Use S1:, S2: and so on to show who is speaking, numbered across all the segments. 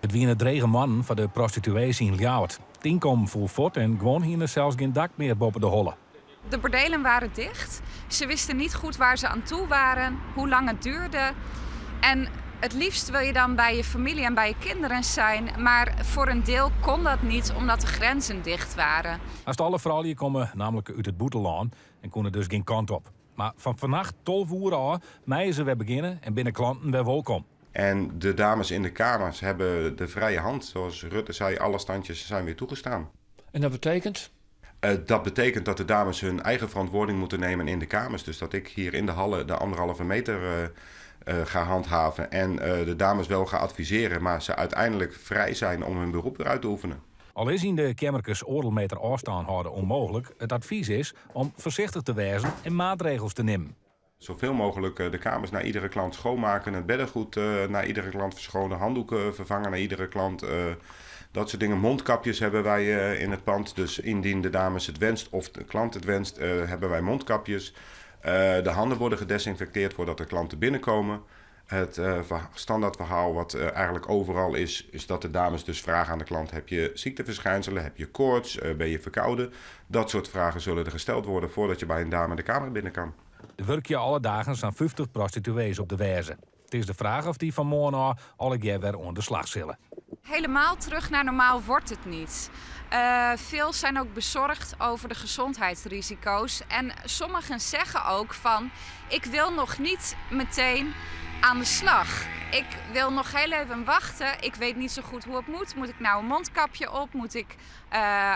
S1: It wiene drege moannen foar de prostituees yn Ljouwert. It ynkommen foel fuort en guon hiene sels gjin dak mear boppe de holle.
S2: De bordelen waren dicht. Ze wisten niet goed waar ze aan toe waren, hoe lang het duurde. En het liefst wil je dan bij je familie en bij je kinderen zijn, maar voor een deel kon dat niet omdat de grenzen dicht waren.
S1: Hast alle froulju komme nammentlik út it bûtenlân en koene dus gjin kant op. Mar fan fannacht 12 oere ôf meie se wer begjinne en binne klanten wer wolkom.
S3: En de dames in de kamers hebben de vrije hand. Zoals Rutte zei, alle standjes zijn weer toegestaan.
S4: En dat betekent?
S3: Dat betekent dat de dames hun eigen verantwoording moeten nemen in de kamers. Dus dat ik hier in de hallen de 1,5 meter ga handhaven. En de dames wel ga adviseren, maar ze uiteindelijk vrij zijn om hun beroep eruit te oefenen.
S1: Al is yn de keammerkes 1,5 meter ôfstân hâlde ûnmooglik, it advys is om foarsichtich te wêzen en maatregels te nimmen.
S3: Zoveel mogelijk de kamers naar iedere klant schoonmaken, het beddengoed naar iedere klant verschonen, handdoeken vervangen naar iedere klant. Dat soort dingen. Mondkapjes hebben wij in het pand. Dus indien de dames het wenst of de klant het wenst, hebben wij mondkapjes. De handen worden gedesinfecteerd voordat de klanten binnenkomen. Het standaardverhaal wat eigenlijk overal is, is dat de dames dus vragen aan de klant: heb je ziekteverschijnselen, heb je koorts, ben je verkouden? Dat soort vragen zullen er gesteld worden voordat je bij een dame de kamer binnen kan.
S1: Der wurkje alle dagen sa'n 50 prostituees op de Weaze. It is de fraach oft dy fan moarn ôf allegear wer oan de slach sille.
S2: Helemaal terug naar normaal wordt het niet. Veel zijn ook bezorgd over de gezondheidsrisico's. En sommigen zeggen ook van, ik wil nog niet meteen aan de slag. Ik wil nog heel even wachten. Ik weet niet zo goed hoe het moet. Moet ik nou een mondkapje op? Moet ik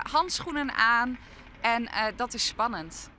S2: handschoenen aan? En dat is spannend.